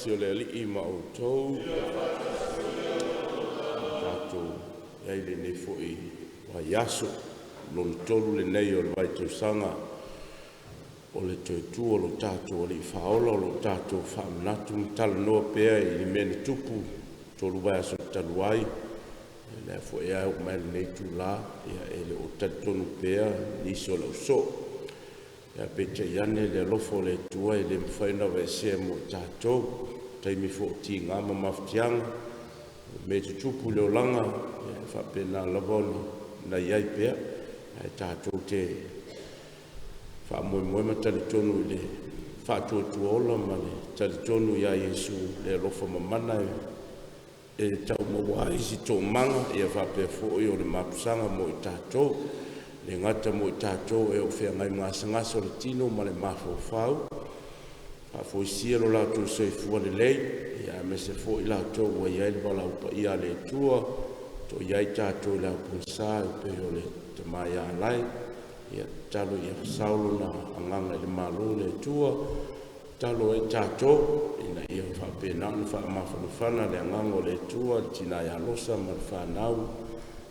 Faatasi o le Alii ma outou. Tatou i ai i lenei foi vaiaso, lona tolu lenei o le vaitausaga o le toe tu o lo tatou Alii Faaola, o lo o tatou faamanatu ma talanoa pea i le mea na tupu 3 vaiaso talu ai. O lea foi e oo mai i lenei itula, e le o talitonu pea nisi o le au soo. Ae peitai ane le alofa o le Atua e le mafai ona aveesea mo i tatou. O taimi foi o tiga ma mafatiaga, o mea e tutupu i le olaga, e faapena lava ona i ai pea. Ae tatou te faamoemoe ma talitonu i le faatuatua ola ma le talitonu ia Iesu i le alofa mamana e tau maua ai si toomaga, ia faapea foi o le mapusaga mo i tatou. E le gata mo i tatou e o feagai ma gasegase o le tino ma le mafaufau, faafoisia lo latou soifua lelei, aemaise foi i latou ua i ai le valaau paia a le Atua, o lo o i ai tatou i le ao pogisa e pei o le tama ia Alae. Ia tatalo ia sao lona agaga i le Malo o le Atua. Tatalo ai tatou ina ia faapena ona faamafanafana le agaga o le Atua i le tina ia Losa ma le fanau,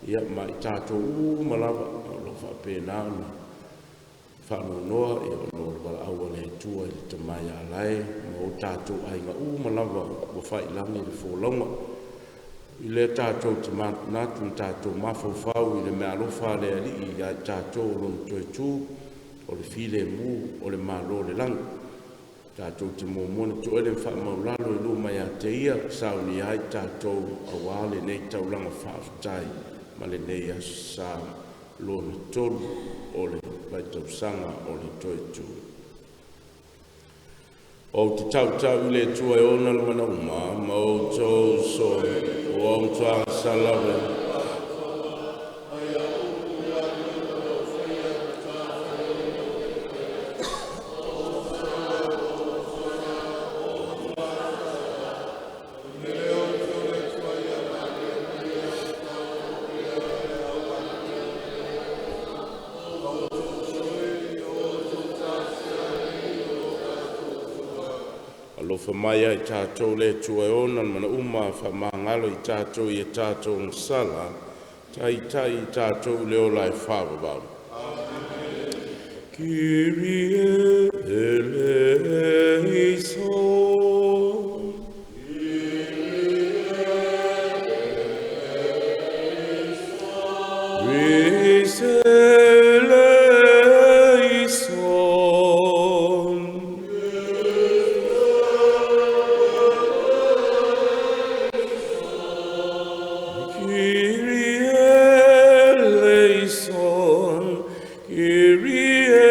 ia ma i tatou uma lava o lo o faapena ona faanoanoa ona o le valaau a le Atua i le tama ia Alae ma o tatou aiga uma lava ua faiilagi le folauga. I lea tatou te manatunatu ma tatou mafaufau i le meaalofa a le Alii ia i tatou o Lona toe tu, o le filemu o le Malo o le lagi. Tatou te muamua ona toele ma faamaualalo i luma ia te Ia, e saunia ai tatou aua lenei taulaga faafetai ma lenei Aso Sa lona tolu o le vaitausaga o le toe tu. Ou te tautau i le Atua e ona le manaoga ma outou ua matua gasala Alofa mai ia i tatou le Atua e ona le manauma, faamagalo i tatou i a tatou gasala, taitai i tatou i le ola e faavavau. Kyrie eleison. Christe eleison. Kyrie eleison. Kyrie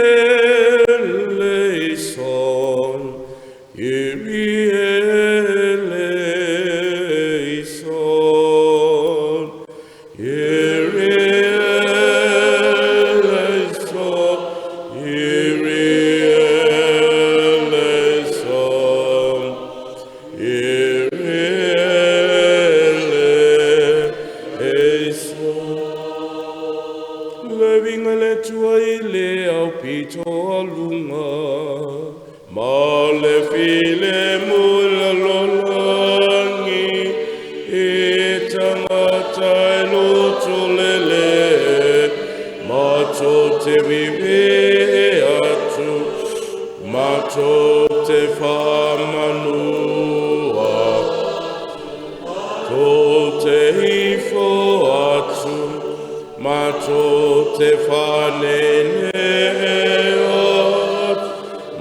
eleison. Kyrie eleison. Kyrie eleison. Kyrie eleison. Kyrie eleison. Le viga le Atua i le aupito aluga, ma le filemu i lalolagi, i tagata e lotolele, matou te vivii atu, matou te faamanua, tou te ifo atu, matou te faanenee atu,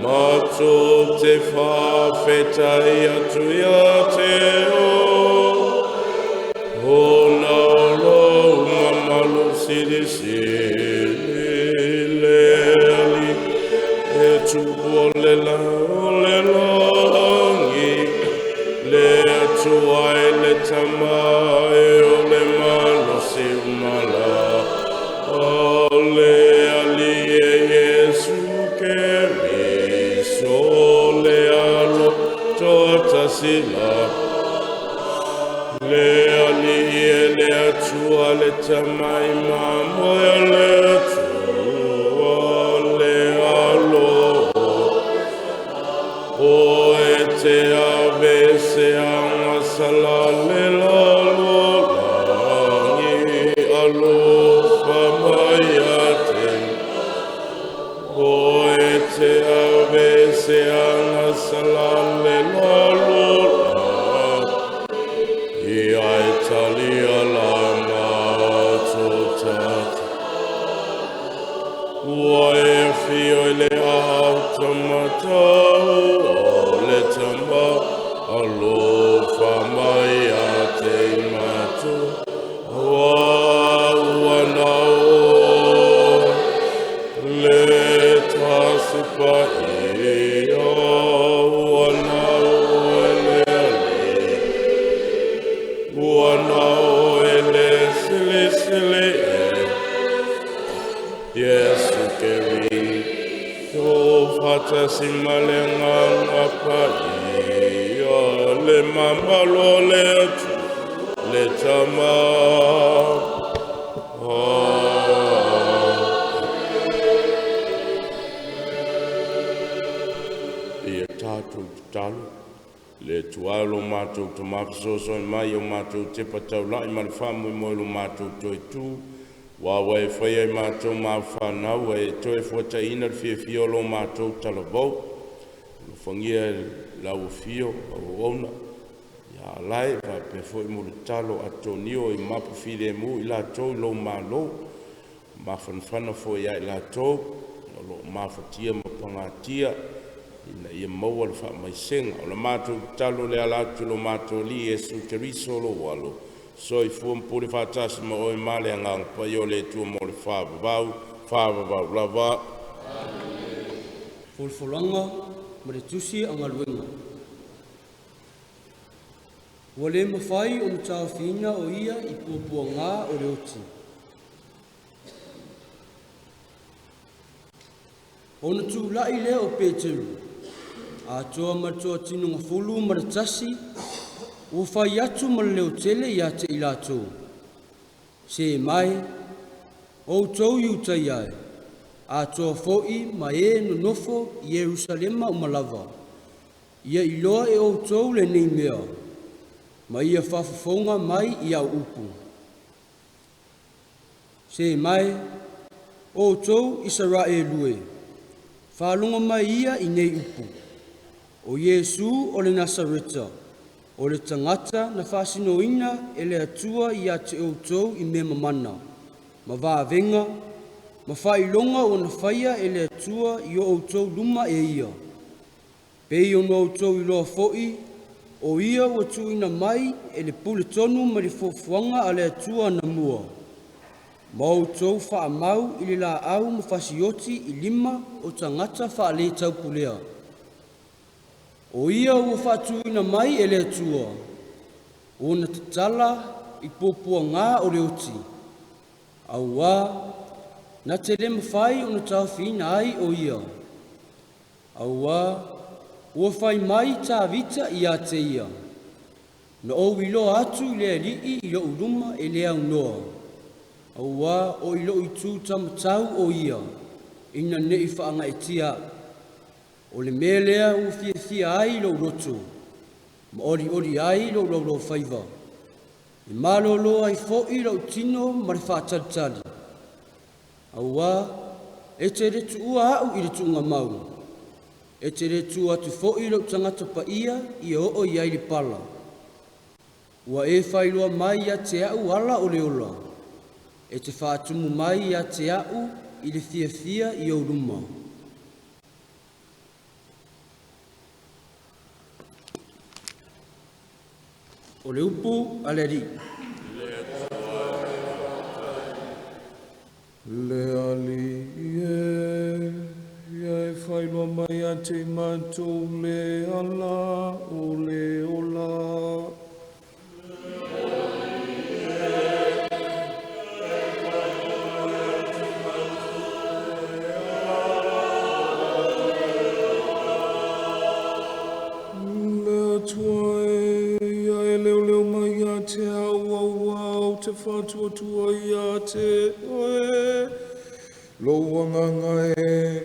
matou te faafetai atu ia te oe, ona o lou mamalu silisili le Alii e tupu o le lagi, le Atua e le Tama e o le malosi umala o le Alii e Iesu Keriso le alo toatasila le Alii e le Atua le Tama i mamoe o le Atua le alo o e te ave aveseaga salalelalo lagi alofa mai ia te o e te aveseaga salalelalo lagi ia e talia la matou tata. Ua e fio i le autamatau o le tama alofa mai ia te i matou. Ua ua na o le tasipa ia ua na o e le ali. Ua na o e le silisili e Iesu Keriso faatasi ma le Agaga Paia le mamalu o le Atua le Tama. Ia tatou tatalo. Le Atua lo matou Tama fesoasoani mai o matou tepa taulai ma le faamoemoe lo matou toe tu. Ua ua e faia i matou mafanau e toe fuataina le fiafia o lo matou talavou. Alofagia lau afio auauna ia alae faapea foi mo le talo atonio i mapu filemu i latou i lou malo. Mafanafana foi ia i latou o loo mafatia ma pagatia ina ia maua le faamaisega. O le matou tatalo le ala atu i lo matou Alii Iesu Keriso lou Alo, soifua ma pule faatasi ma oe ma le Agaga Paia o le Atua mo le faavavau, faavavau lava. Folafolaga ma le Tusi a Galuega. Ua le mafai ona taofiina o ia i puapuagā o le oti. Ona tula'i lea o Peteru, atoa ma le toatinoga 11, ua fai atu ma le leotele ia te i latou. Se mai, outou Iutaia e, atoa fo'i ma e nonofo i Ierusalema uma lava. Ia iloa e outou lenei mea, ma ia faafofoga mai i au upu. Se mai, outou Isaraelu e, faalogo mai ia i nei upu. O Iesu o le Nasareta, o le tagata na faasinoina e le Atua ia te outou i mea mamana, ma vavega, ma faailoga ua na faia e le Atua i o outou luma e ia. Pei ona outou iloa fo'i, o ia ua tuuina mai e le pule tonu ma le fuafuaga a le Atua anamua, ma outou faamau i le laau ma fasioti i lima o tagata faaletaupulea. O ia ua faatuina mai e le Atua, ona tatala i puapuagā o le oti, auā na te le mafai ona taofiina ai o ia. Auā ua fai mai Tavita ia te ia, na ou iloa atu i le Alii i lou luma e le aunoa, auā o i lou itu tamatau o ia, ina nei faagaeetia a'u. O le mea lea ua fiafia ai lou loto, ma olioli ai lou laulaufaiva. E malōlō ai fo'i lou tino ma le faatalitali. Auā e te le tuua a'u i le tuugamau, e te le tuu atu fo'i lou tagata paia ia oo i ai le pala. Ua e faailoa mai ia te a'u ala o le ola, e te faatumu mai ia te a'u i le fiafia i ou luma. O le upu a le Alii. Le Alii e, ia e faailoa mai ia te i matou le ala o le ola. Le Atua e, ia e leoleo mai ia te au auā ou te faatuatua ia te oe. Lou agaga e,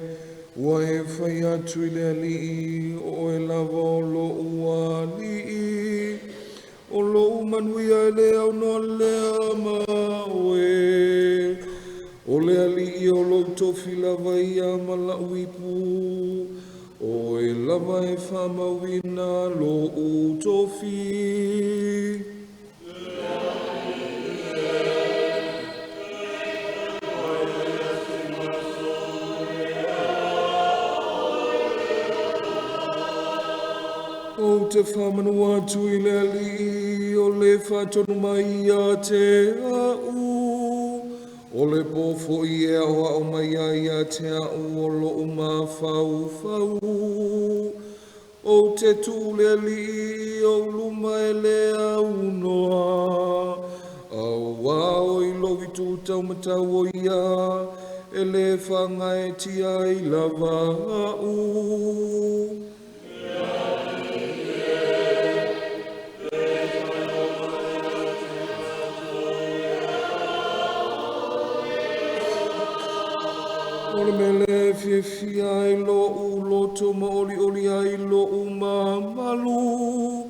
Ua e fai atu i le Alii, o oe lava o lo'u Alii, o lo'u manuia e le aunoa lea ma oe. O le Alii o lou tofi lava ia ma la'u ipu, o oe lava e faamauina lo'u tofi. Ou te whamanu atu i le Alii o le whatonu mai ia te au. O le pōfo i e ao ao mai ai ia te au o lou mawhauwhau. O te tū le Alii o luma e le au noa. Au ao i lou i tūtau matau o ia e le whangai tia i lava au. O le mele fiafia ai lo'u loto ma olioli ai lo'u mamalu,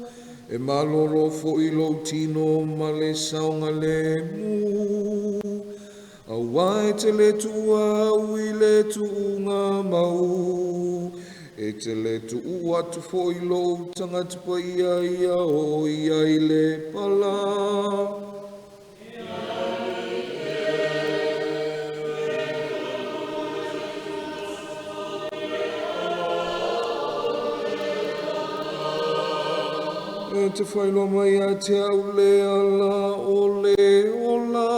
e malolo fo'i lou tino ma le saogalemu. Auā e te le tuua au i le tuuga mau, e te le tu'u atu fo'i lou tagata paia ia o ia i le pala. E te whailoa mai a te au le ala o le ola,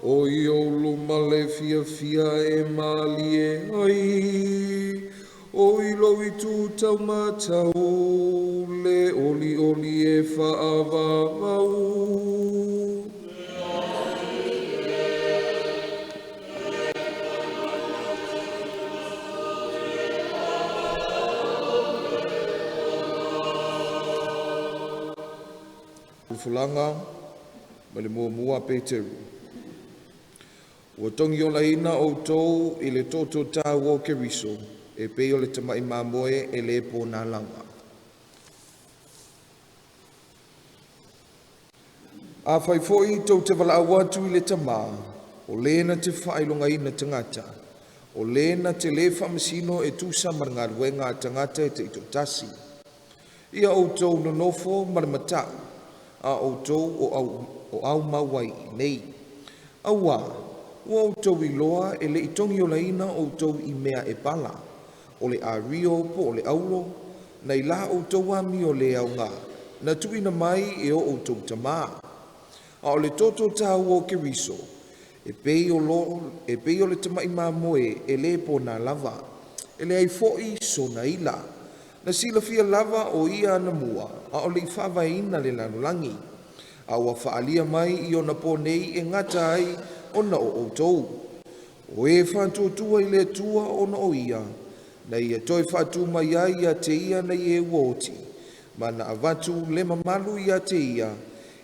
o i o luma le fiafia e malie ai, o i lou i tūtau matau le oli oli e whaavavau. Fulanga ma le muamua Peteru. Ua tongi olaina outou i le toto tau o Keriso, e pei o le tamai mamoe e le pona lava. A fai foi tou te valaau atu i le tamā, o lena te faailogaina tagata, o lena te le faamasino e tusa ma le galuega a tagata e taitoatasi. Ia outou nonofo ma le mata'u, a outou o au mau ai nei. Auā, ua outou iloa e le i togiolaina outou i mea e pala, o le ario po o le aulo, nai la outou amio le augā, na tuuina mai e o outou tamā. A o le toto tau o Keriso, e pei o le tamai mamoe e le pona lava, e leai fo'i sona ila. Na silafia lava o ia anamua, a o le i faavaeina le lalolagi. A ua faalia mai i ona po nei e gata ai ona o outou. O e faatuatua i le Atua ona o ia, na ia toe faatu mai ai ia te ia nei e ua oti, ma na avatu le mamalu ia te ia,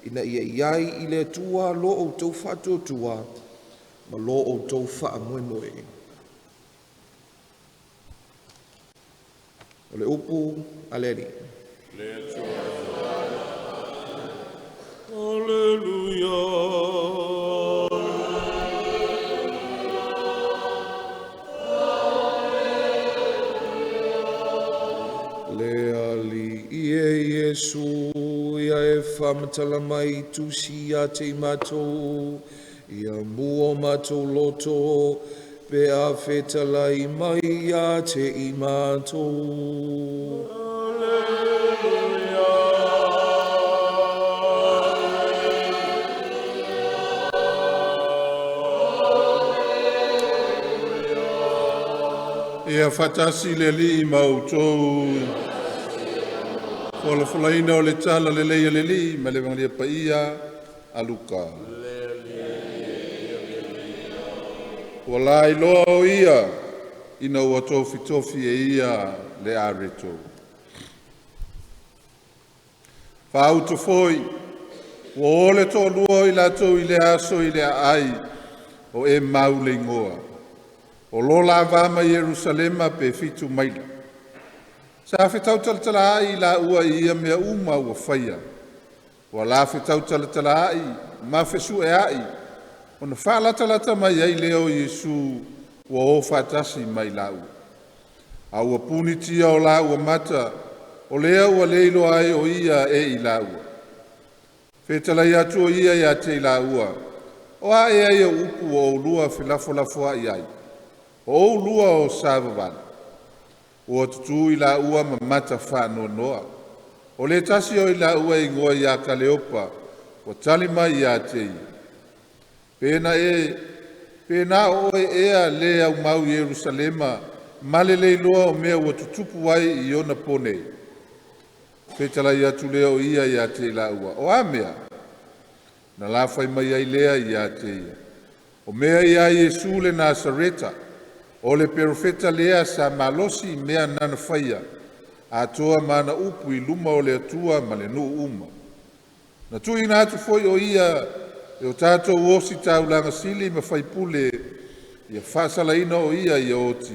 ina ia iai i le Atua lo outou faatuatua, ma lo outou faamoemoe. O le upu a le Alii. Alleluia. Le Alii e Iesu, ia e whamatala mai tusi ia te i matou, ia mua matou loto, pe a whetalai mai ia te i matou. Alleluia. Ia whatasi le Alii ma outou. Folafolaina o le tala lelei a le Alii ma le Evangelia paia a Luka. Ua lailoa o ia ina ua tofitofi e ia le areto. Faauto foi, ua o le toalua o i latou i le aso i le aai o e mau le igoa. O lo la va ma Ierusalema pe 7 maila. Sa fetautalatalaai laua i ia mea uma ua faia. Ua la fetautalatalaai ma fesueai ona faalatalata mai ai lea o Iesu ua o faatasi mai laua. A ua punitia o laua mata, o lea ua le iloa ai o ia e i laua. Fetalai atu o ia ia te i laua, o a ea ia upu ua oulua felafolafoai ai, o oulua o savavali. Ua tutū i laua ma mata faanoanoa. O le tasi o i laua e igoa ia Kaleopa, ua tali mai ia te ia. Pe na o oe ea le aumau Ierusalema ma le le iloa o mea ua tutupu ai i ona po nei. Fetalai atu lea o ia ia te i laua, o a mea? Na la fai mai ai lea ia te ia. O mea ia Iesu le Nasareta, o le perofeta lea sa malosi i mea nana faia, atoa ma ana upu i luma o le Atua ma le nuu uma. Na tuuina atu foi o ia e o tatou ositaulaga sili ma faipule ia faasalaina o ia ia oti,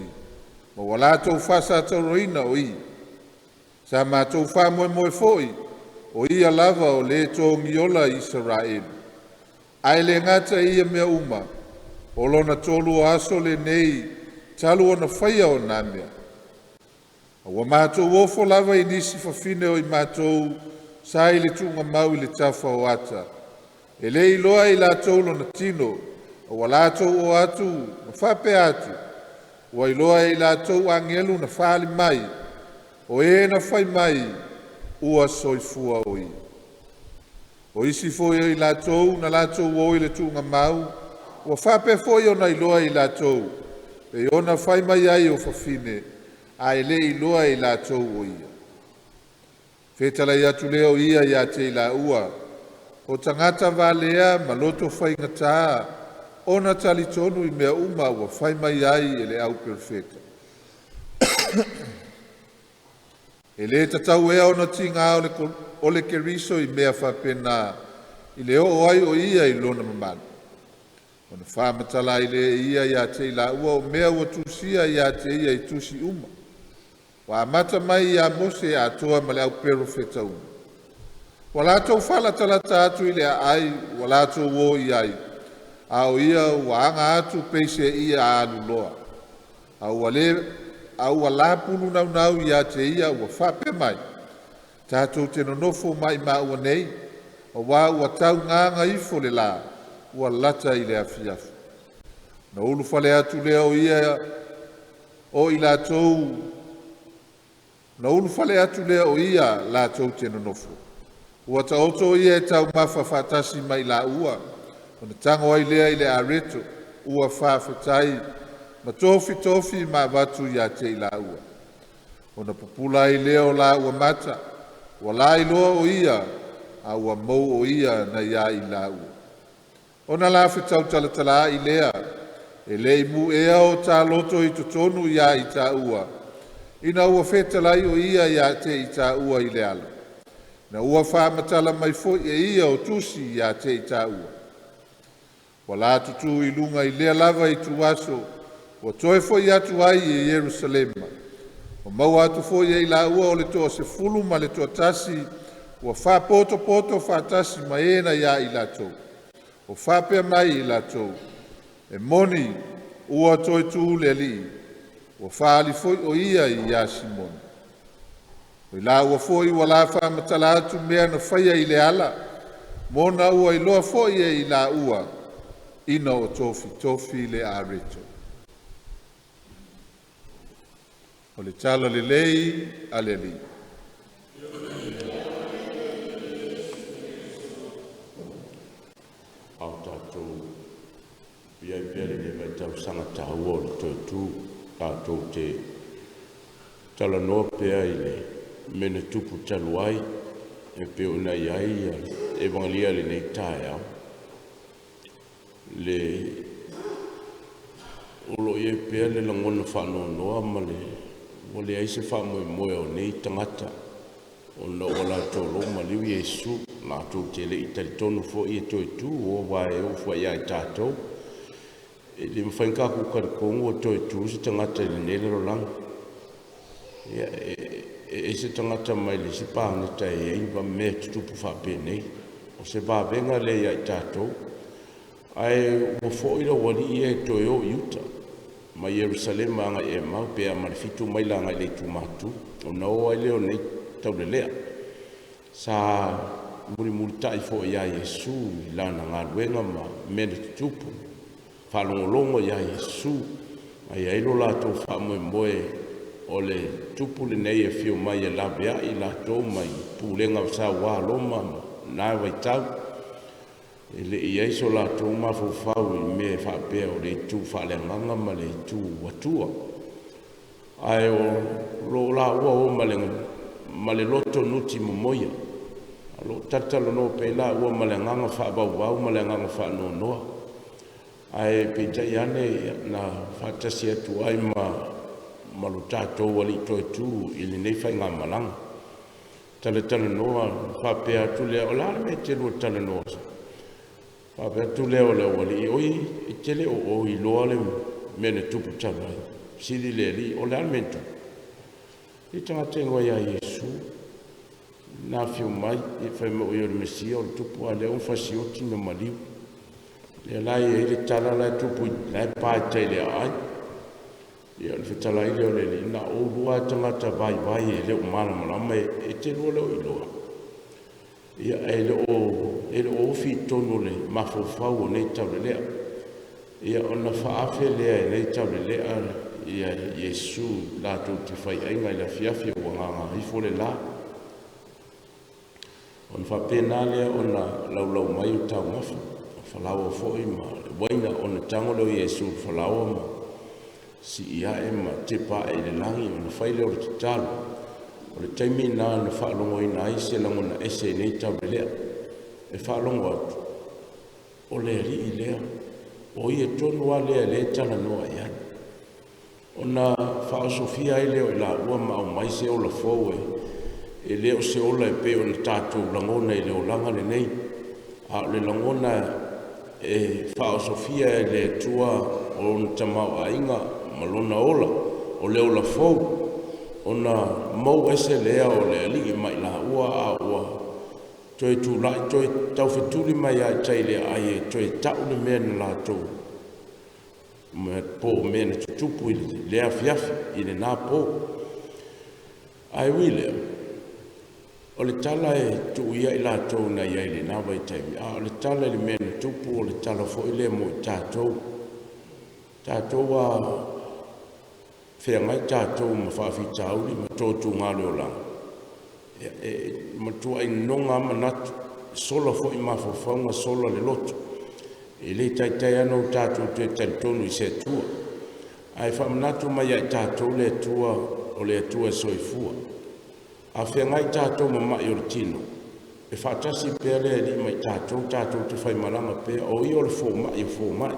ma ua latou faasatauaina o ia. Sa matou faamoemoe foi o ia lava o le togiola i Isaraelu. Ae le gata i ia mea uma, o lona 3 o aso lenei talu ona faia o nā mea. A ua matou ofo lava i nisi fafine o i matou sa i le tuugamau i le tafa o ata. E le iloa i latou lona tino, a ua latou o atu ma faapea atu, ua iloa e i latou agelu na faali mai, o e na fai mai ua soifua o ia. O isi foi o i latou na latou o i le tuugamau, ua faapea foi ona iloa e i latou, e ona fai mai ai o fafine, a e le iloa e i latou o ia. Fetalai atu lea o ia ia te i laua, o tagata valea ma loto faigata, ona talitonu i mea uma ua fai mai ai e le au perofeta. E le tatau ea ona tiga o le Keriso i mea faapena i le oo ai o ia i lona mamalu. Ona faamatala ai lea e ia ia te i laua o mea ua tusia ia te ia i tusi uma. Ua amata mai ia Mose atoa ma le au perofeta uma. Ua latou faalatalata atu i le aai, ua latou o i ai, a o ia ua aga atu peiseai alu loa. A ua lapulu naunau ia te ia ua faapea mai, tatou te nonofo mai maua nei, auā ua taugaga ifo le lā, ua lata i le afiafi. Na ulufale atu lea o ia o i latou, na ulufale atu lea o ia latou te nonofo. Ua taoto ia e taumafa faatasi mai laua, ona tago ai lea i le areto, ua faafetai ma tofitofi ma avatu ia te i laua. Ona pupula ai lea o laua mata, ua lailoa o ia, a ua mou o ia na ia i laua. Ona la fetautalatalaai lea, e le i mu ea o taloto i totonu ia i tāua, ina ua fetalai o ia ia te i tāua i le ala. Na ua faamatala mai foi e ia o tusi ia te i tāua. Ua la tutū i luga i lea lava i tuaso, ua toe foi atu ai i Ierusalema. Ua maua atu foi e i laua o le 11, ua faapotopoto faatasi ma e na ia i latou. O faapea mai i latou, e moni ua toe tu le Alii, ua faali foi o ia ia Simona. O i laua foi ua la faamatala atu mea na faia i le ala, mona ua iloa foi e i laua, ina o tofitofi le areto. O le tala lelei a le Alii. A o tatou i ai pea lenei vaitausaga taua o le toe tu, tatou te talanoa pea i le mea na tupu talu ai e pei ona i ai Evagelia i lenei taeao. Le o lo o i ai pea le lagona faanoanoa ma le ua leai se faamoemoe o nei tagata ona ua latou maliu Iesu, latou te le i talitonu foi e toe tu, aua e oo foi ia i tatou. E le mafai ona tatou talitonu ua toe tu se tagata i lenei lalolagi. Ia, e ese tagata mai le isi paneta e i ai ma mea tutupu faapenei. O se vavega lea ia i tatou. Ae ua foi le aualii ia e toe o i uta mai Ierusalema agai i Emau pe a ma le 7 maila agai le itu Matu, ona o ai lea o nei taulelea. Sa mulimulitai foi ia Iesu i lana galuega ma mea na tutupu, faalogologo ia Iesu, ma e i ai lo latou faamoemoe o le tupu lenei e afio mai e laveai i latou mai pulega o sauā a Roma ma na vaitau. E le i i ai so latou mafaufau i le mea e faapea o le itu faaleagaga ma le itu Atua. Ae o lo o laua o ma le loto nuti momoia. O lo o talatalanoa pea i laua ma le agaga faavauvau ma le agaga faanoanoa. Ae peitai ane na faatasi atu ai ma lo tatou Alii Toetu i lenei faigamalaga. Talatalanoa faapea atu lea, o le a le mea e te lua talanoa? Faapea atu lea o le aualii, oi, e te le o iloa le mea na tupu talu ai. Fesili le alii, o le a le mea na tupu? Le tagata e igoa ia Iesu, na afio mai, fai mai o ia o le Mesia o le tupu a lea ua fasioti na maliu. Lea la e i ai le tala la e tupu, la e pa i tai i le aai. Ia o le fetalai lea o le alii, na oulua lava tagata vaivai e le o malamalama, e te lua le o iloa. Ia e le o ofi i totonu o le mafaufau o nei taulelea. Ia ona faaafe lea e nei taulelea ia Iesu latou te faiaiga i le afiafi ua gagaifo le la. Ona faapena lea ona laulau mai o taumafa, o falaoa foi ma le uaina, ona tago lea o Iesu i le falaoa ma sii ae ma tepa ae i le lagi ona fai lea o le tatalo. O le taimi lena na faalogoina ai se lagona ese i nei taulelea. E faalogo atu, o le alii lea, o ia tonu lava lea o lea e talanoa i ai. Ona faaosofia ai lea o i laua ma aumai se ola fou, e le o se ola e pei ona tatou lagona i le olaga lenei, a o le lagona e faaosofia e le Atua o lona tamaoaiga ma lona ola, o le ola fou. Ona mou ese lea o le alii ma i laua, a ua toe tulai toe taufetuli mai lava i tai i le aai e toe tau le mea na latou po o mea na tutupu i lea afiafi i lena po. Ae ui i lea, o le tala e tuu ia i latou na i ai i lena vaitaimi, a o le tala i le mea na tupu, o le tala foi lea mo i tatou. Tatou a feagai tatou ma faafitauli ma toatuga o le olaga, e matuai noga lava manatu, sola foi mafaufauga, sola le loto. E le taitai lava ona tatou toe talitonu i se Atua. Ae faamanatu mai ia i tatou le Atua, o le Atua e soifua. A feagai tatou ma mai o le tino, e faatasi pea le Alii ma i tatou, tatou te faimalaga pea, o Ia o le fomai o fomai.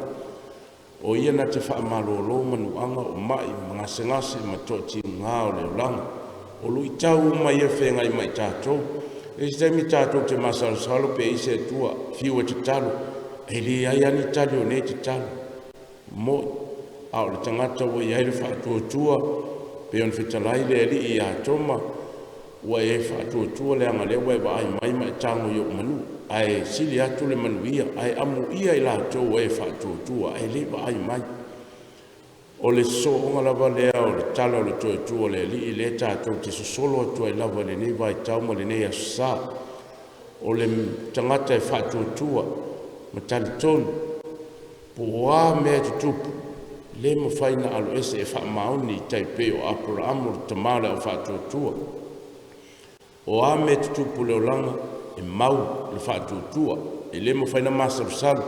O Ia na te faamalolo manuaga o mai ma gasegase ma toatiga o le olaga. O luitau uma ia e feagai ma i tatou. E i ai se taimi tatou te masalosalo pe i ai se Atua, fiu e tatalo, e leai lava ni tali o nei tatalo. Mo'i, a o le tagata ua i ai le faatuatua, pei ona fetalai le Alii ia Toma, ua e faatuatua leaga o lea ua e vaai mai ma e tago i ou manu, ae sili atu le manuia, ae amuia i latou ua e faatuatua ae le vaai mai. O le sosooga lava lea o le tala o le Toetua o le Alii lea tatou te sosolo atu ai lava i lenei vaitau ma lenei aso sa. O le tagata e faatuatua ma talitonu, po o a mea e tutupu, le mafai ona aloese, e faamaoni tai pei o Aperamo le tama o le au faatuatua. O a mea e tutupu i le olaga, e mau le faatuatua, e le mafai ona masalosalo,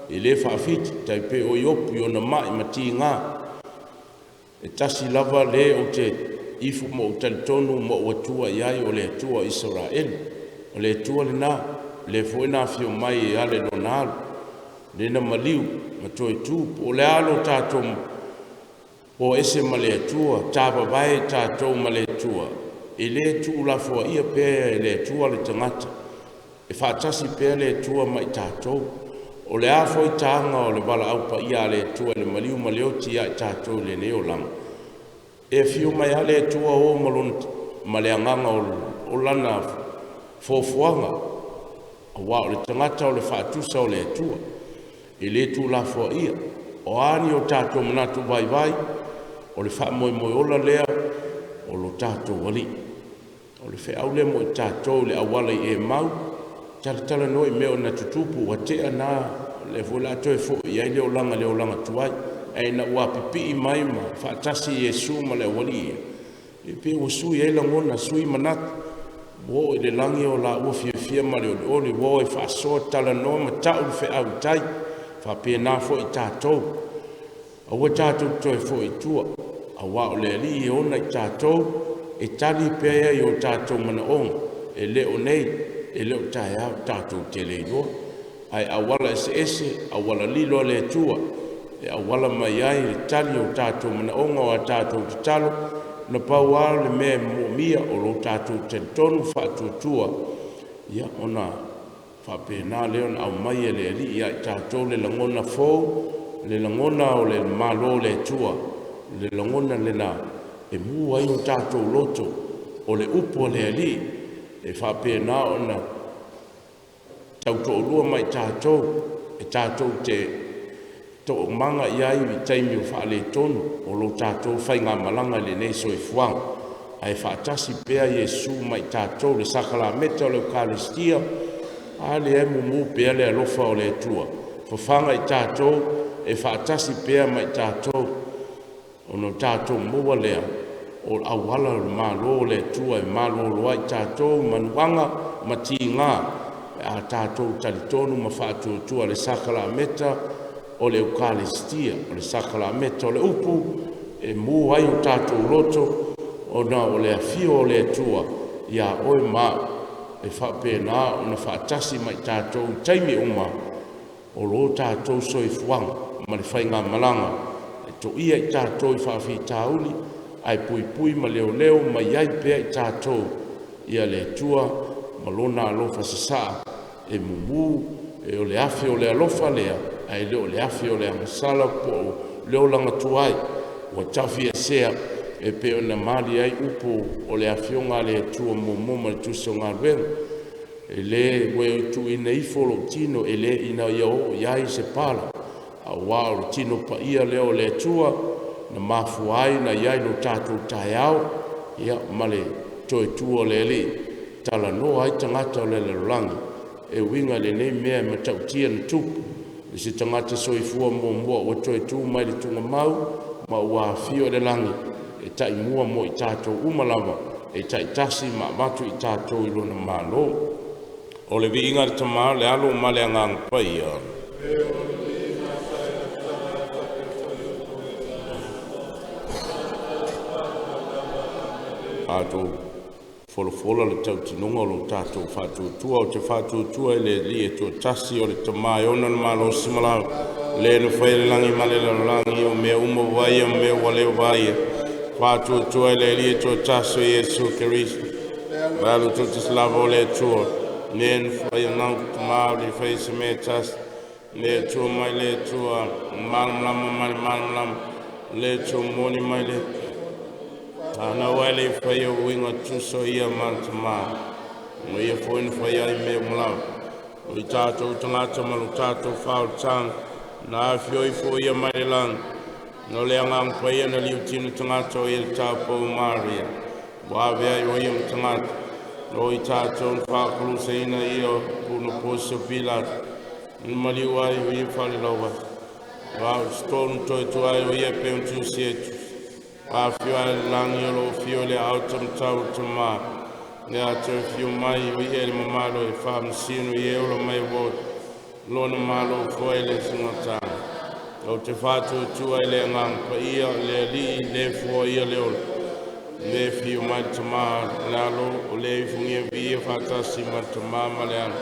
e le faafiti, tai pei o Iopu i ona mai ma tiga. E tasi lava le ou te ifo ma ou talitonu ma ou atua i ai, o le Atua o Isaraelu. O le Atua lena, lea foi na afio mai e ala i lona alu, lea na maliu ma toe tu. Po o le a lo tatou o ese ma le Atua, tavavae tatou ma le Atua, e le tuulafoaia pea e le Atua le tagata, e faatasi pea le Atua ma i tatou. O le a foi taga o le valaau paia a le Atua i le maliu ma le oti ia i tatou i lenei olaga, e afio mai lava le Atua o ma lona ma le agaga o lana foafoaga, aua o le tagata o le faatusa o le Atua, e le tuulafoaia. O a ni o tatou manatu vaivai, o le faamoemoe ola lea o lo tatou Alii. O le feau lea mo i tatou i le auala i Emau, talatalanoa i mea na tutupu ua tea na, o lea foi o le a toe foi i ai le olaga i le olaga tuai. Ae ina ua pipii mai ma faatasi Iesu ma le aualii ia, e pei ua sui ai lagona, sui manatu, ua oo i le lagi o laua fiafia ma le olioli, ua o e faasoa, talanoa ma tau le feau i tai. E faapena foi i tatou, aua tatou te toe foi i tua, aua o le Alii e ona i tatou, e tali pea i o tatou manaoga. E le o nei, e le o taeao, tatou te le iloa, ae auala eseese, auala lilo a le Atua e auala mai ai le tali o tatou manaoga, o a tatou tatalo. Na pau lava le mea e moomia o lo tatou talitonu faatuatua, ia ona faapena lea ona aumai e le Alii ia i tatou le lagona fou, le lagona o le Malo o le Atua, le lagona lena e mu ai o tatou loto, o le upu a le Alii e faapena ona tautoalua ma i tatou, e tatou te toomaga i ai i taimi o faaletonu o lo tatou faigamalaga i lenei soifuaga, ae faatasi pea Iesu ma i tatou i le sakalameta o le Ekalesia. A lea e mumu pea le alofa o le Atua, fafaga i tatou, e faatasi pea ma i tatou, ona o tatou maua lea o auala o le Malo o le Atua e malolo ai tatou manuaga ma tiga pe a tatou talitonu ma faatuatua le sakalameta o le Ekalesia, o le sakalameta o le upu e mu ai o tatou loto, ona o le afio o le Atua ia oe ma au e faapena ona faatasi ma i tatou i taimi uma o lo tatou soifuaga ma le faigamalaga, e toia i tatou i faafitauli ae puipui ma leoleo ma i ai pea i tatou ia le Atua ma Lona alofa sasaa e mumu. E o le afi o le alofa lea, ae le o le afi o le agasala po o le olaga tuai ua tafiesea e pei ona mali ai upu o le Afioga a le Atua muamua ma le Tusi o Galuega. E le ua e tuuina ifo lou tino e le ina ia oo i ai se pala, aua o le tino paia lea o le Atua na mafua ai ona i ai lo tatou taeao, ia ma le toe tu o le Alii, talanoa ai tagata o le lalolagi e uiga i lenei mea e matautia na tupu i se tagata soifua muamua ua toe tu mai le tugamau ma ua afio i le lagi e taimua mo i tatou uma lava e taitasi ma avatu i tatou i lona Malo. O le viiga i le Tama, le Alo ma le Agaga Paia. Tatou folafola le tautinoga o lo tatou faatuatua. Ou te faatuatua i le Alii e toatasi, o le Tama e ona le malosi ma le le na faia le lagi ma le lalolagi, o mea uma ua vaaia ma mea ua le vaaia. Faatuatua i le Alii e toatasi o Iesu Keriso, le Alu toatasi lava o le Atua, le na faia na Tama o le faia se mea e tasi, le Atua mai le Atua, malamalama mai le malamalama, le Atua moni mai le Anau ai le faia uiga tutusa ia ma le Tamā, ma ia foi na fai ai mea uma lava. O i tatou tagata ma lo tatou faaolataga, na afio ifo ia mai le lagi, no le Agaga Paia na liutino tagata o ia le taupou Maria, ua ave ai o ia ma tagata, o i tatou na faakulusaina ia o puna posi o Pilato, na maliu ai o ia falelaua, ua au tonu toe tuai o ia pe tusi e tusi. Afio ai le lagi o lo fio le au tamatau o le Tamā, le atu e fio mai o ia le mamalo e faamasino i e ola mai ua lona malo foi le sugataga. Ou te faatuatua i le Agaga Paia, le Alii, le fua ia le ola, le fio mai le Tamā, le Alo, o le ifugia viia faatasi ma le Tamā ma le Alo.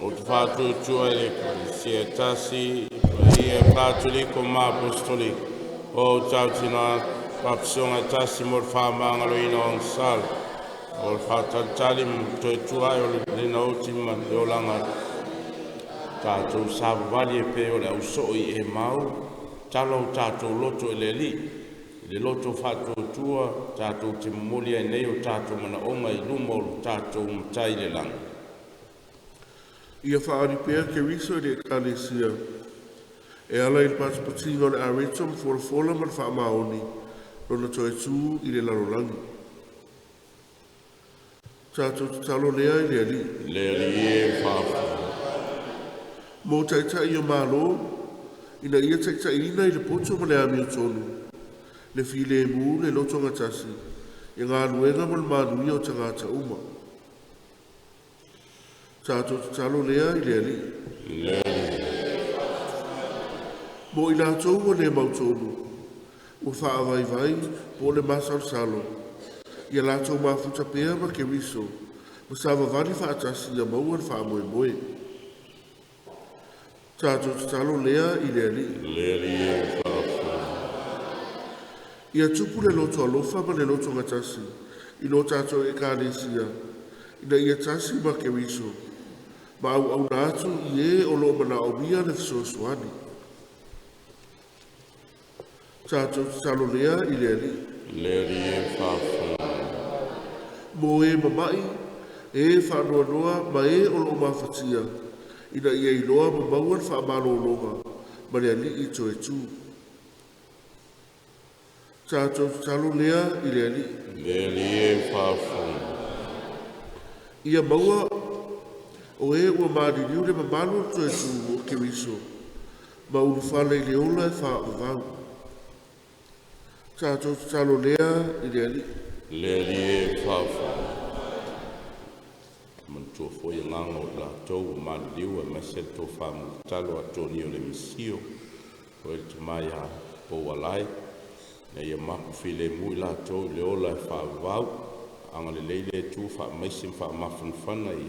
Ou te faatuatua i le Ekalesia e tasi, paia Katoliko ma Apostoliko, o tautino atu faapisoga e tasi mo le faamagaloina o agasala. O le faatalitali ma toe tua ai o le lena oti ma le olaga tatou savavali e pei o le ausoo i Emau, talo o tatou loto i le Alii, i le loto faatuatua tatou te momoli ai nei o tatou manaoga i luma o lo tatou Matai i le lagi. Ia faaali pea Keriso i le Ekalesia e ala i le patipatiga o le areto ma folafola ma le faamaoni lona toe tu i le lalolagi. Tatou tatalo lea i le Alii. Le Alii e faafofoga. Mo taitai o Malo, ina ia taitaiina i le poto ma le amiotonu, le filemu, le lotogatasi, i galuega ma le manuia o tagata uma. Tatou tatalo lea i le Alii. Le Alii. Mo i latou ua le mautonu, ua faavaivai po o le masalosalo, ia latou mafuta pea ma Keriso, ma savavali faatasi ia maua le faamoemoe. Tatou tatalo lea i le Alii. Le Alii e faafofoga. Ia tupu le loto alofa ma le loto gatasi i lo tatou Ekalesia, ina ia tasi ma Keriso, ma auauna atu i e o lo o manaomia le fesoasoani. Tatou tatalo lea i le Alii. Le Alii e faafofoga. Mo e mama'i, e faanoanoa ma e o lo o mafatia, ina ia iloa ma maua le faamalologa ma le Alii toe tu. Tatou tatalo lea i le Alii. Le Alii e faafofoga. Ia maua o e ua maliliu le mamalu o le toe tu o Keriso, ma ulufale i le ola e faavavau. Tatou tatalo lea i le Alii. Le Alii e faafofoga. Manatua foi agaga o latou ua maliliu aemaise le tofa mulitalo a Toni o le Misio, o le tama ia Poualai, ina ia mapu filemu i latou i le ola e faavavau, agalelei le Atua faamaise ma faamafanafana i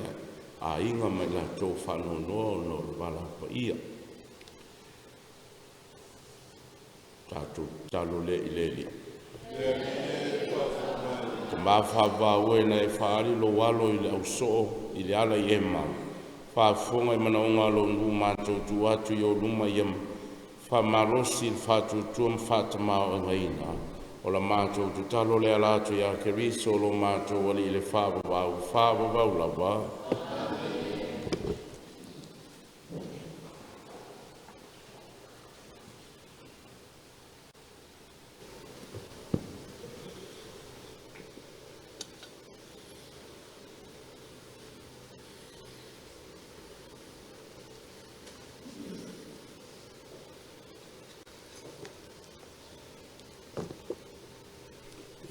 aiga ma i latou faanoanoa ona o le valaau paia. Tatou tatalo lea i le Alii. Tama faavavau e na e faaali lou alo i le ausoo i le ala i Emau, faafofoga i manaoga a lou nuu matou tu atu i ou luma ia faamalosi le faatuatua ma faatamāo'aigaina o la matou tatalo le ala atu ia Keriso lo matou Alii le faavavau, faavavau lava.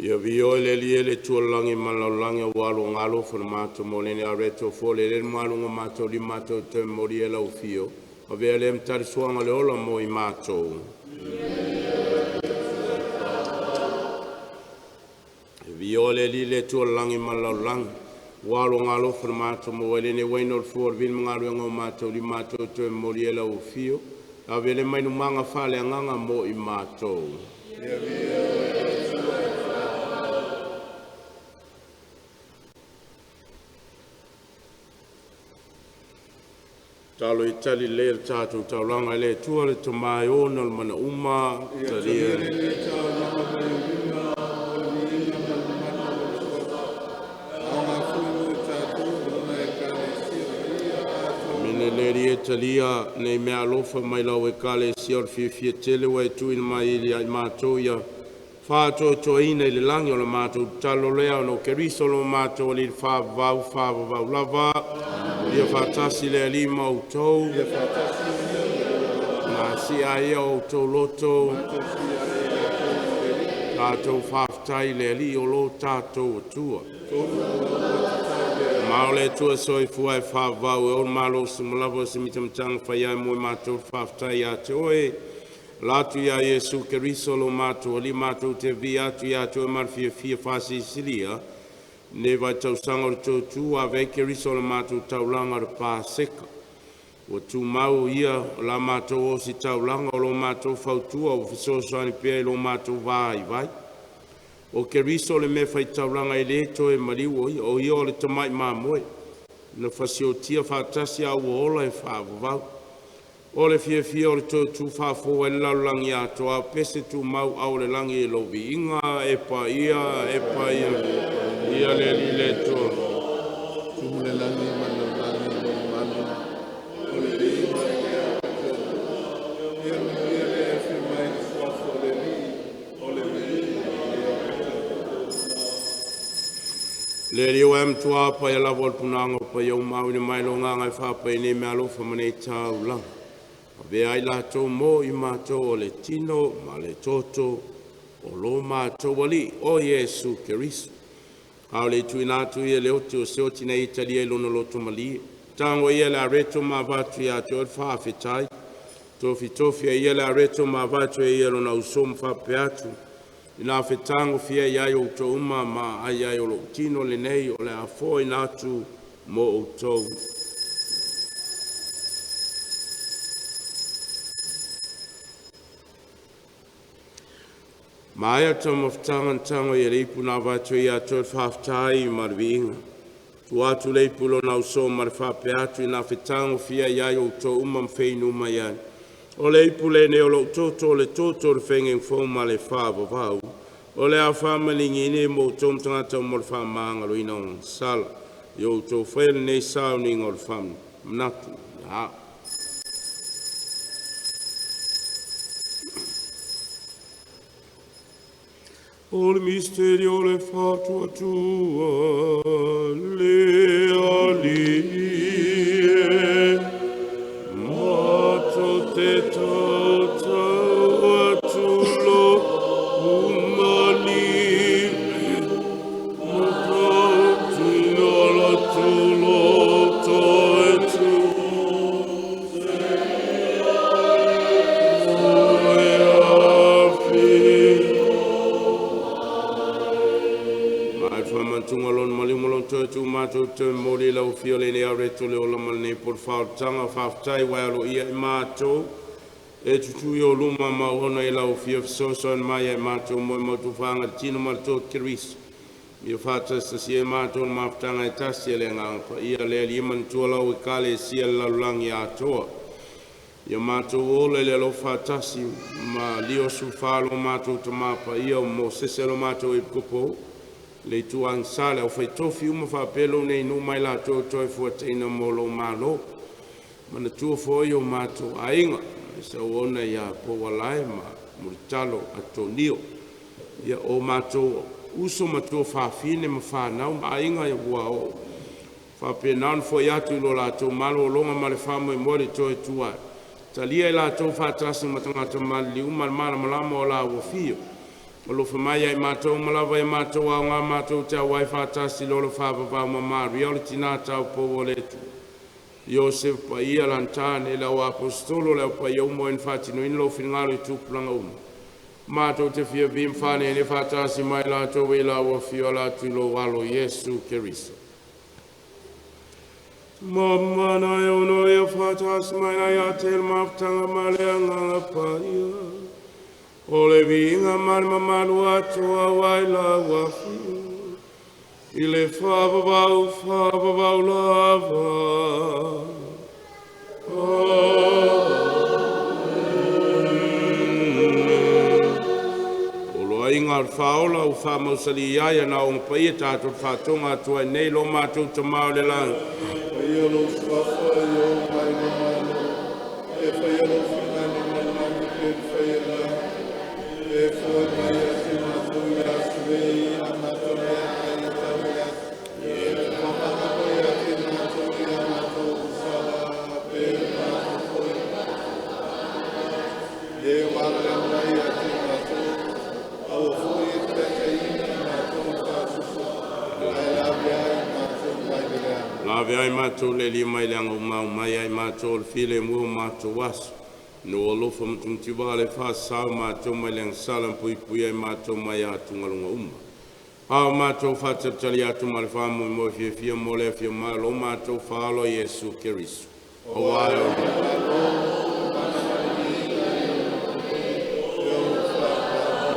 Ia viia le Alii e le Atua o le lagi ma le lalolagi aua lo galofa na matou mo leni areto fo le le malu matou li matou te moli e lau fio. Avea le mtali suanga le ola mo i matou. Viia le Alii le Atua o le lagi ma le lalolagi aua lo galofa na matou mo leni waino le fua o le vili magaluega o matou li matou te moli e lau fio. Avea le mainumaga faaleagaga mo i matou. Talo i tali le le tatou taulaga i le Atua le tama e ona o le manauma talia le taulaga mai lima o le viiga ma le mamalu o le suafa. Aoga foi mo i tatou ma lona Ekalesia paia atoa. Amene le Alii e talia nei mea alofa mai lau Ekalesia o le fiafia tele ua e tuuina mai ia i matou ia faatoatoaina i le lagi o le matou tatalo lea ona o Keriso lo matou Alii le faavavau, faavavau lava. Ia faatasi le Alii ma outou. Ia faatasi Na sia ia outou loto. Tatou faafetai i le Alii o lo tatou Atua. Ma o le Atua soifua e faavavau e o le malosi ma lava se mitamitaga fai ai mo i matou faafetai ia te oe. La atu ia Iesu Keriso lo matou Alii matou te via atu ia te oe ma le fiafia faasilisili ne vai tausaga o le tautu ave ai Keriso le matou taulaga o le Paseka. Ua tumau ia o la matou osi taulaga o lo matou fautua ua fesoasoani pea i lo matou vaivai. O Keriso le mea faitaulaga e lē toe maliu o ia, o ia o le tama'i mamoe na fasiotia faatasi a ua ola e faavavau. O le fiafia o le toe tuufaafofoa ai le lalolagi atoa pese tumau au o le lagi i lou viiga e paia e paia ia le Alii le Atua. Tumu le lagi ma le lalolagi i lou mamalu, o le viiga i le Atua. Ia manuia le afio mai i le suafa o le Alii, o le viiga i le Atua. Le Alii o e matua paia lava o le punaga o paia uma auina mai lo ngaga e faapai nei meaalofa ma nei taulaga. Avea ai latou mo i matou o le tino ma le toto o lo matou Alii o Iesu Keriso. A o le tuuina atu ia le oti o se oti na italia i lona loto malie. Tago ia le areto ma avatu ia te oe le faafetai. Tofitofi ai ia le areto ma avatu e ia lona uso ma faapea atu. Ina fetagofia ai outou uma ma ai ai o lou tino lenei o le a foaina atu mo outou. Maea taumafataga na tago i le ipu na avatu ia te oe le faafetai ma le viiga. Tua atu le ipu i lona uso ma le faapea atu ina fetagofia ai outou uma ma feinu mai ai. O le ipu lenei o lou toto o le toto o le faigauga fou ma le faavavau. O le a faamaligi mo outou ma tagata mo le faamagaloina o sala. Ia outou faia lenei sauniga o le faamanatu. Ia. O le misteri o le faatuatua le Alii e, matou te tautau atu lo umali, matou tino la tu loto e tu, e afi. Mai whamantunga lon maliu malon toe tu mātou te mori lau fia le nei areto le ola mal nei por whaotanga whaftai wai alo ia i mātou e tutu i o luma ma ona i lau fia fesoasoani mai ai mātou mo i mautu whaanga tino ma le tō Keriso. Ia whātasi e mātou le mafutanga e tasi e le nganga pa ia le ali manatua lau i kale e sia le lalolagi atoa. Ia mātou ola i le alofa tasi ma lio sufalo mātou tamapa ia o mo sese lo mātou i kupo. Le itu agasale au faitofi uma faapea nei nu mai latou toe fuataina mo lou malo. Manatua foi o matou aiga, e sauona ia Poualae ma Mulitalo Atonio. Ia o matou uso matua fafine ma whanau ma aiga ia ua o. Faapena ona fo'i atu i lo latou malologa ma le faamoemoe le toe tua. Talia i latou faatasi ma tagata maliliu ma le malamalama o la ua fio. O lofa mai ai matou ma lava e matou aoga matou te auai faatasi lolo faavavau ma Maria o le tinā taupou o le Atua. Iosef paia lantane le au apostolo le au paia uma o e na faatinoina lou finagalo i tupulaga uma. Matou te fia vim ne faatasi mai latou i la ua fio ala atu i lou alo Iesu Keriso. Mamana e ono e faatasi mai na ia te le mafutaga ma le agaga paia. O le viiga ma le mamalu atoa ai la ua fio. I le faavavau faavavau lava. O lo aiga o le faaola ua faamausali ai ana oga paia tatou faatoga atu ai nei lo matou tamā o le lagi. Paia lou suafa i o mai le malo, e faia lou finagalo i le lagi pe le faia i le lagi. E foe mai ia te matou i aso nei a matou mea ai e tau i aso. E whakahapa ia te matou i a matou sala pe matou foi. E wala mai ia te matou, aua foi e taitaina i matou faasusu, ae lave ai matou mai le leaga. Lave ai matou le li mai le anga umau mai ai matou le file mua o matou aso. No alofa matumutiwa le whasau matou mai le agasala pui pui ai matou mai atugaluga uma. A o matou faatalitali atu ma le faamoemoe fiafia mo le afio mai o lo matou faalo Iesu Keriso. Auā e o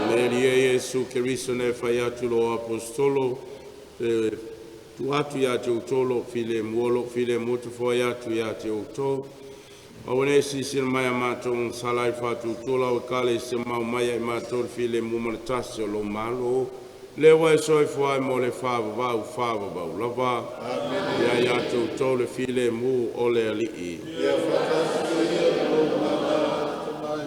le Alie Iesu Keriso na e fai atu lo apostolo e tu atu ia te outou lou filemu, o lou filemu ou te foai atu ia te outou. Aua ne i silasila mai a matou agasala i faatuatua lau Ekalesia ma aumaia i matou le filemu ma le tasi o lou Malo, lea ua e soifua ai mo le faavavau faavavau lava. Ia ia te outou le filemu o le Alii. Ia faatasi ia ma lou agaga tamai.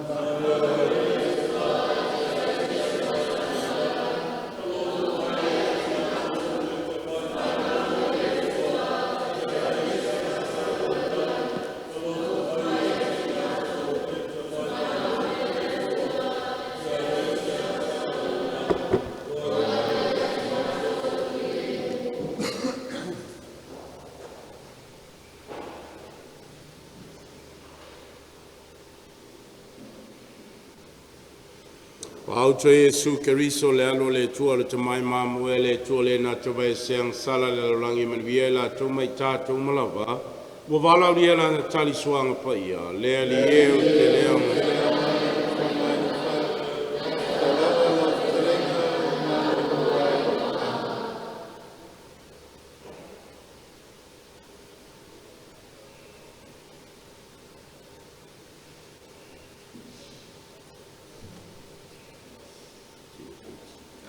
Auto Iesu Keriso le alo o le Atua le tamai mamoe le Atua le na te vaeseaga sala le lalolagi manuia i latou ma i tatou uma lava ua valaaulia lana tali suaga paia le Alii e ou te le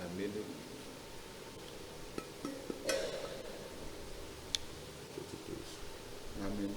Amene. Amene.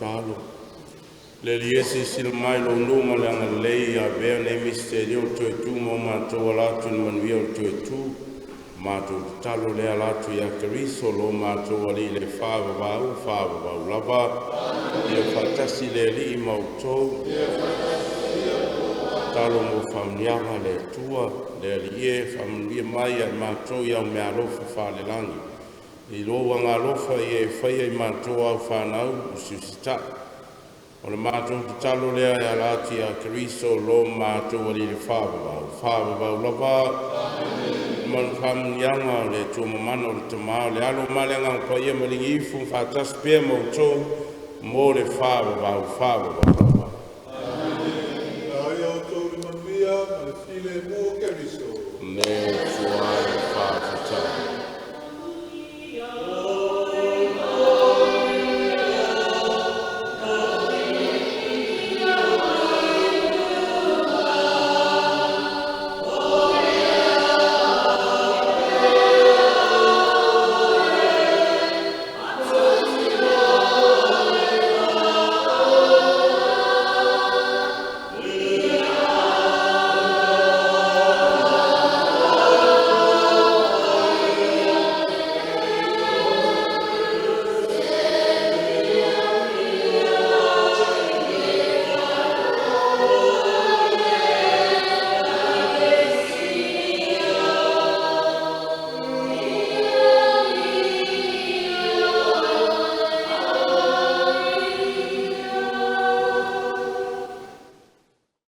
tatalo. Le Alii e, silasila mai i lou nuu ma le agalelei ia avea nei misitelio o le toe tu mo matou ala atu i le manuia o le toe tu. Matou tatalo lea ala atu ia Keriso lo matou Alii le faavavau, faavavau lava. Ia faatasi le Alii ma outou. Tatalo mo faamanuiaga a le Atua. Le Alii e, faamanuia mai ia i matou i au meaalofa faalelagi, i lou agaalofa ia e faia i matou au fanau usiusitai. O le matou tatalo lea e ala atu ia Keriso lo matou Alii le faavavau, faavavau lava. Ma le faamanuiaga o le Atua mamana o le Tama, o le Alo ma le Agaga Paia maligi ifo ma faatasi pea ma outou mo le faavavau, faavavau lava. Ia outou i le manuia ma le filemu o Keriso. Amene.